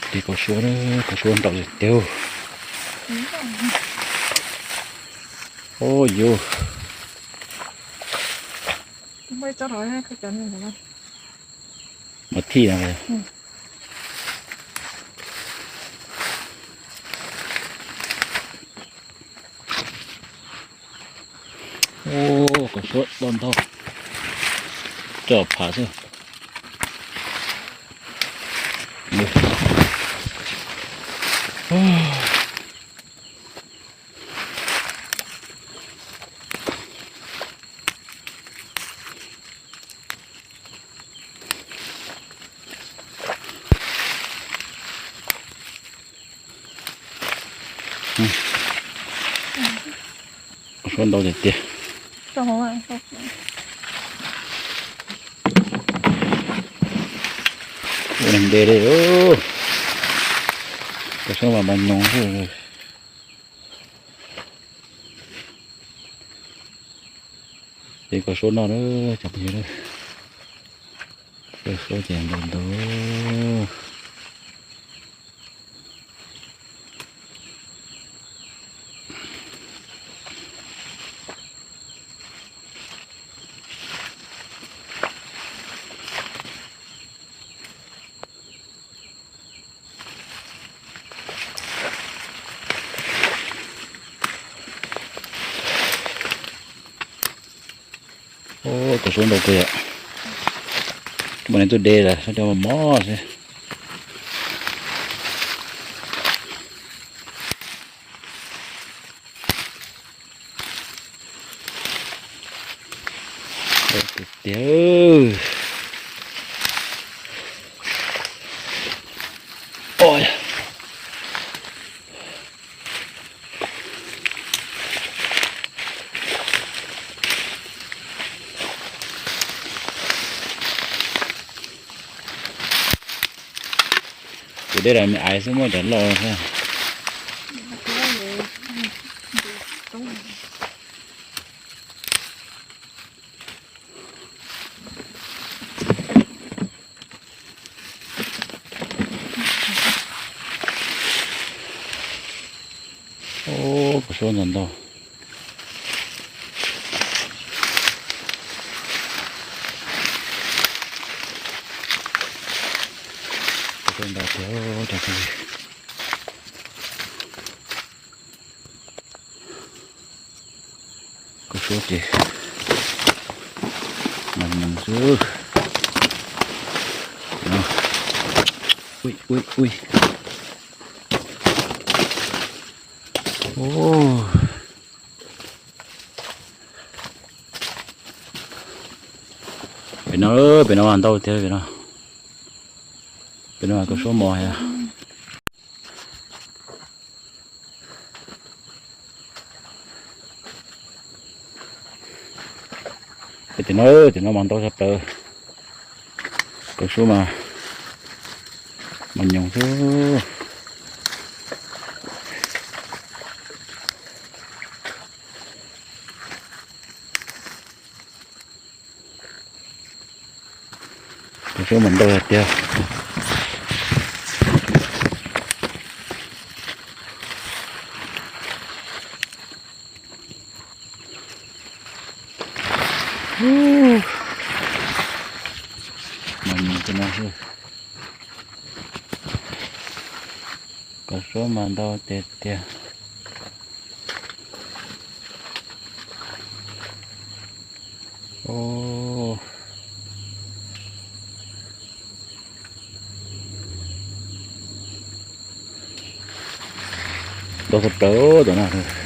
Tej kauv suab, kauv suab ntau tiag tiag. Ub yus. Mas thij no. Ub, kauv suab ntau ntau. Coj phav xwb. Kauv suab ntau tiag tiag. Ua neeg nte li. Kauv suab mas mas nyoos xwb. Ces kauv suab noj na cov phooj ywg na. Kauv suab ces ntau ntau. Ub, kauv suab ntau kawg yom. Muaj neeg tuaj de lawm, sab cov mos mos xwb. Tiag tiag. Tus dej los me aiv xwb, muaj cov loj thiab. Ub, kauv suab ntau ntau. Kauv suab ntau tiag. Kauv suab ces mas nyoos xwb. Ui ui ui. Pem no, pem no mas ntau tiag pem no. Pem no mas kauv suab mos heev. Tim no, tim no mas ntau tshaj plaws. Kauv suab mas mas nyoos xwb. Kauv suab mas ntau tiag. Mas nyoos no xwb. Kauv suab mas ntau tiag tiag. Ntau tshaj plaws cov no.